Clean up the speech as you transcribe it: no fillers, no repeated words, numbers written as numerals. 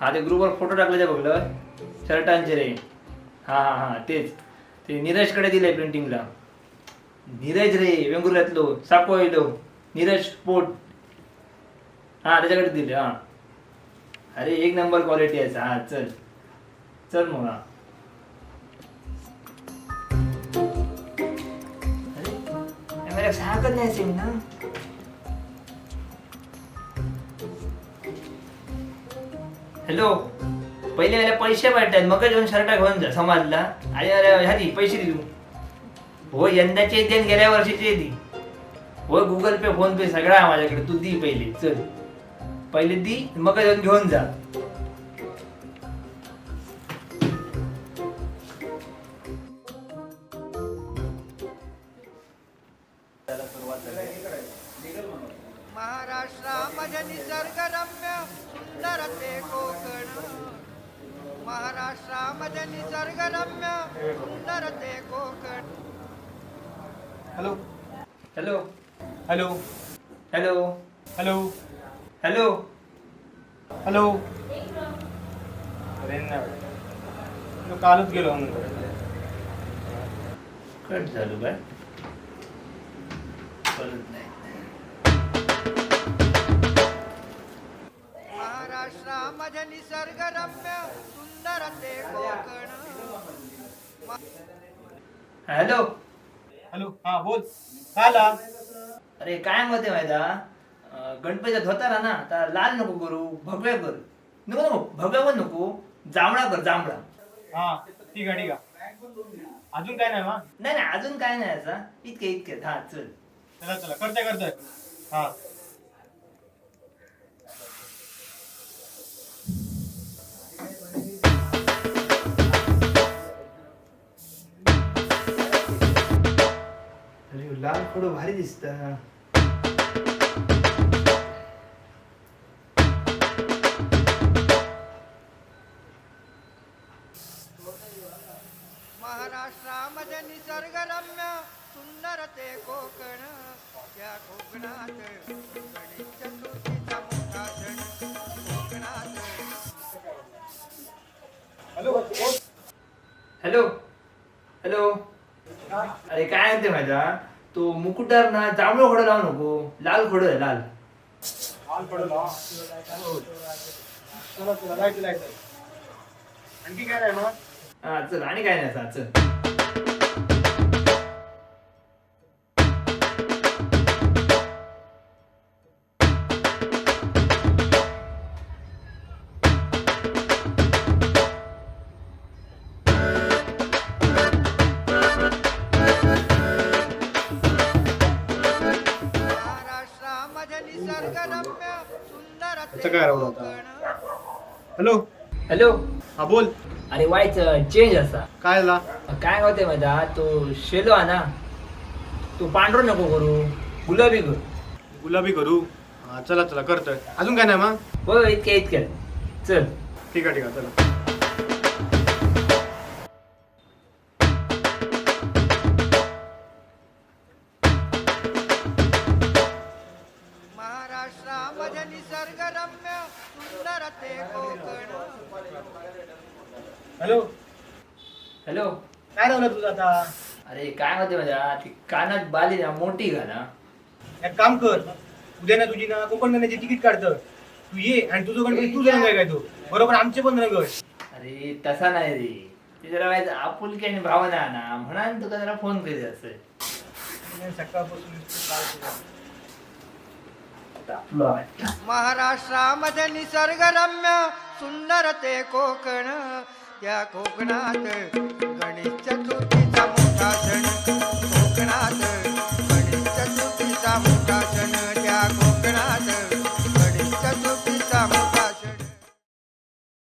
हा ते ग्रुपवर फोटो टाकले ते बघलं शर्टांचे रे. हा हा हा, तेच ते नीरजकडे दिले प्रिंटिंगला. नीरज रे, वेंगुर्ल्यातलो साकोयलो नीरज पोट. हा त्याच्याकडे दिले. हा अरे एक नंबर क्वालिटी आहे. हा चल चल मग. हा अरे मला सांगत नाही सेम ना. हॅलो, पहिले मला पैसे पाठतात, मग येऊन शर्टा घेऊन जा, समाजला. आणि अरे ह्याची पैसे दे तू. हो यंदाचे दे आणि गेल्या वर्षीचे दे. हो गुगल पे फोन पे सगळं आहे माझ्याकडे, तू दी पहिले. चल पहिले दी, मग येऊन घेऊन जा. महाराष्ट्रामध्ये निसर्गरम्य सुंदर ते कोकण. महाराष्ट्रामध्ये निसर्गरम्य सुंदर ते Konkan. Hello hello hello hello hello hello. Hello. अरे नाही वाटत. मी कालच गेलो म्हणून. कट झालो काय, कळत नाही. महाराष्ट्रामध्ये निसर्गरम्य सुंदर ते कोकण. हॅलो हॅलो, हा बोल, काय आला? अरे काय मत आहे माहिती आहे? गणपतीचा धोतारा ना आता लाल नको करू, भगव्या कर. नको नको, भगव्या पण नको, जांभळा कर, जांभळा. हा ठीक आहे, ठीक आहे. अजून काय नाही मा? नाही नाही, अजून काय नाही असा, इतके इतके. हा चल. चला चला, करतोय करतोय. हा अरे लाल फोटो भारी दिसत. महाराष्ट्रामध्ये निसर्गरम्य सुंदर ते कोकण. त्या कोकणात गणेश चतुर्थीचा मोठा सण. कोकणात हॅलो बोल. हॅलो हॅलो, अरे काय म्हणते माझा तो मुकुटार ना जांभळं खोडं लावू नको, लाल खोडं आहे, लाल. लाल पडलो हा. चला चला, लाईट लाईट. आणखी काय नाही मग? हा चल, आणि काय नाही असा, चल. महाराष्ट्रामध्ये निसर्गरम्य सुंदर ते याचं काय राहिलं आता? कोकण. हॅलो. हॅलो. हा बोल. अरे वायच चेंज असा. काय आला? काय होते माझा तो शेलो आहे ना, तो पांढरो नको करू, गुलाबी कर. गुलाबी करू. हा चला चला, करतोय. अजून काय नाही मग? हो इतके इतके, चल. ठीक आहे ठीक आहे, चला. महाराष्ट्रामध्ये निसर्गरम्य सुंदर ते कोकण. हॅलो. हॅलो. काय राहिलं तुझं आता? अरे काय होते माझ्या ती कानात बाली ना मोठी घाला. एक काम कर, उद्या ना तुझी ना कोकण जाण्याची तिकीट काढतं, तू ये आणि तुझं गणपती तुझं रंग आहे काय तो बरोबर, आमचे पण रंग आहे. अरे तसा नाही रे, ते जरा व्हायचं आपुलकी आणि भावना ना, म्हणून तुका जरा फोन करीत असं. सकाळपासून नुसतं काय तुझं. तापलो वाटतं. महाराष्ट्रामध्ये निसर्गरम्य सुंदर ते कोकण. त्या कोकणात गणेश चतुर्थी